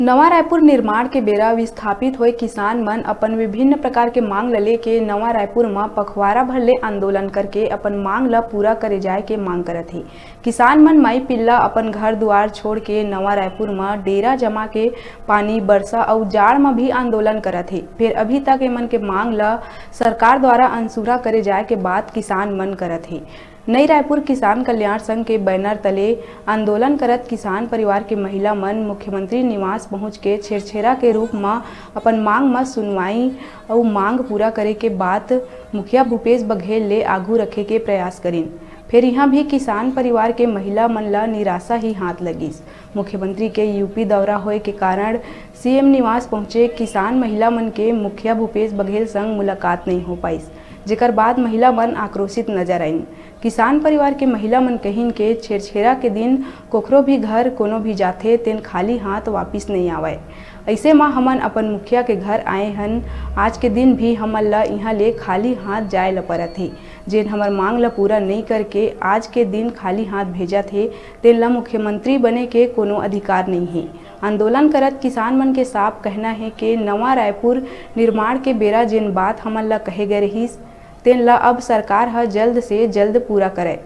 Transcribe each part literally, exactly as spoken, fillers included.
नवा रायपुर निर्माण के बेरा विस्थापित होए किसान मन अपन विभिन्न प्रकार के मांग ल लेके नवा रायपुर म पखवारा भर ले आंदोलन करके अपन मांग ल पूरा करे जाए के मांग करत हे। किसान मन माई पिल्ला अपन घर दुआर छोड़ के नवा रायपुर म डेरा जमा के पानी, बरसा अउ जाड़ म भी आंदोलन करत हे। फेर अभी तक एमन के मांग ल सरकार द्वारा अनसुरा करे जाए के बात किसान मन करत हे। नई रायपुर किसान कल्याण संघ के बैनर तले आंदोलन करत किसान परिवार के महिला मन मुख्यमंत्री निवास पहुंच के छेरछेरा के रूप म अपन मांग म सुनवाई अउ मांग पूरा करे के बात मुखिया भूपेश बघेल ले आघू रखे के प्रयास करिन। फेर इहां भी किसान परिवार के महिला मन ल निराशा ही हाथ लगिस। मुख्यमंत्री के यूपी दौरा होए के कारण सीएम निवास पहुंचे किसान महिला मन के मुखिया भूपेश बघेल संग मुलाकात नइ हो पाइस, जेकर बाद महिला मन आक्रोशित नजर आइन। किसान परिवार के महिला मन कहिन के छेरछेरा के दिन कोखरो भी घर कोनो भी जाथे, तेन खाली हाथ वापिस नइ आवय। अइसे म हमन अपन मुखिया के घर आए हन, आज के दिन भी हमन ल इहां ले खाली हाथ जाए ल परत हे। जेन हमर मांग ल पूरा नइ करके आज के दिन खाली हाथ भेजत हे, तेन ल मुख्यमंत्री बने के कोनो अधिकार नइ हे। आंदोलन करत किसान मन के साफ कहना हे के नवा रायपुर निर्माण के बेरा जेन बात हमन ल कहे गए रहिस, तेन ल अब सरकार ह जल्द से जल्द पूरा करय।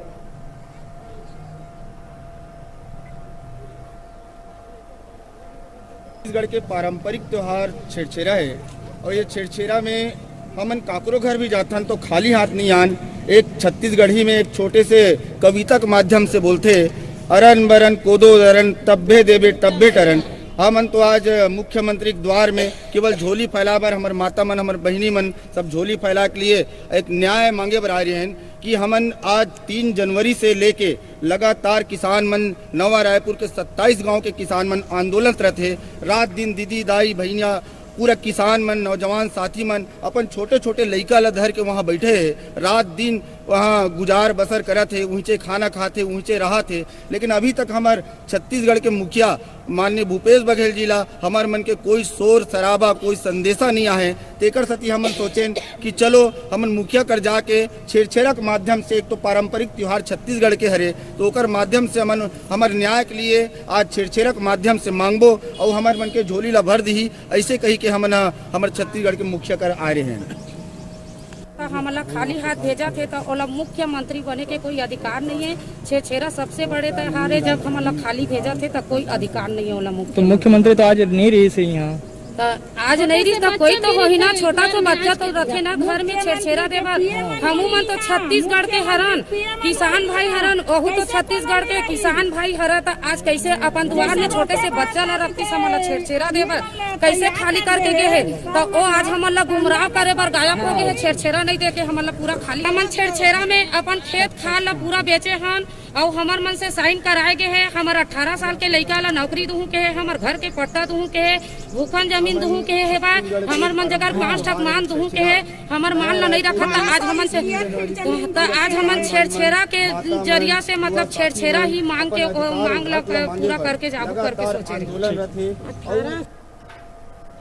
छत्तीसगढ़ के पारंपरिक त्योहार छेरछेरा है और ये छेरछेरा में हमन काकरो घर भी जाथन तो खाली हाथ नहीं आन। एक छत्तीसगढ़ी में एक छोटे से कविता के माध्यम से बोलथे, "अरन बरन कोदो दरन, तब्बे देबे तब्बे टरन।" हमन तो आज मुख्यमंत्री के द्वार में केवल झोली फैला बर हमर माता मन, हमर बहिनी मन सब झोली फैला के लिए एक न्याय मांगे बर आ रहे हैं कि हमन आज तीन जनवरी से लेके लगातार किसान मन, नवा रायपुर के सत्ताईस गांव के किसान मन आंदोलन करत हे। रात दिन दीदी, दाई, भैया, पूरा किसान मन, नौजवान साथी मन अपन छोटे-छोटे लइका ल धर के वहां बैठे हे। रात दिन वहां गुजार बसर करत हे, उहिंचे खाना खात हे, उहिंचे रहत हे। लेकिन अभी तक हमर छत्तीसगढ़ के मुखिया माननीय भूपेश बघेल जी ला हमर मन के कोई शोर शराबा, कोई संदेशा नहीं आहे। तेकर सेती हमन सोचेन कि चलो हमन मुखिया कर जाके छेरछेरा के माध्यम से, एक तो पारंपरिक त्योहार छत्तीसगढ़ के हरे, तो ओकर माध्यम से हमन हमर न्याय के लिए आज छेरछेरा के माध्यम से मांगबो अउ हमर मन के झोली ला भर दिही, ऐसे कही के हमन ह हमर छत्तीसगढ़ के मुखिया कर आए रहे हैं। त हमन ला खाली हाथ भेजत हे, त ओला मुख्यमंत्री बने के कोई अधिकार नहीं है। छेरछेरा सबसे बड़े त्योहार है, जब हमन ला खाली भेजत हे, त कोई अधिकार नहीं है ओला तो मुख्यमंत्री। मुख्यमंत्री तो आज नहीं रहिस हे यहाँ। त आज नहीं रहिस, त कोई तो होही ना, छोटा सा बच्चा तो रथे ना घर में छेरछेरा देबर। हमू मन तो छत्तीसगढ़ के हरन, किसान भाई हरन, ओहू तो छत्तीसगढ़ के किसान भाई हरन, त आज कैसे अपन दुआर में छोटे से बच्चा ला रखतिस, हमन ला छेरछेरा देबर? कैसे खाली करके गे हे? त ओ आज हमन ला गुमराह करे बर गायब हो गे हे, छेरछेरा नहीं देके हमन ला पूरा खाली। हमन छेरछेरा में अपन खेत खार ला पूरा बेचे हन, अउ हमर मन से साइन कराए गे हे। हमर अठारह साल के लइका ला नौकरी दुहूं के हे, हमर घर के पट्टा दुहूं के हे, भूखन जमीन दुहूं के हे बा, हमर मन जगह पांच ठक मान दुहूं के हे, हमर मान ला नहीं रखत, त आज हमन से, त आज हमन छेरछेरा के जरिया से, मतलब छेरछेरा ही मांग के, ओ मांग ला पूरा करके जाबो करके सोचे रहे।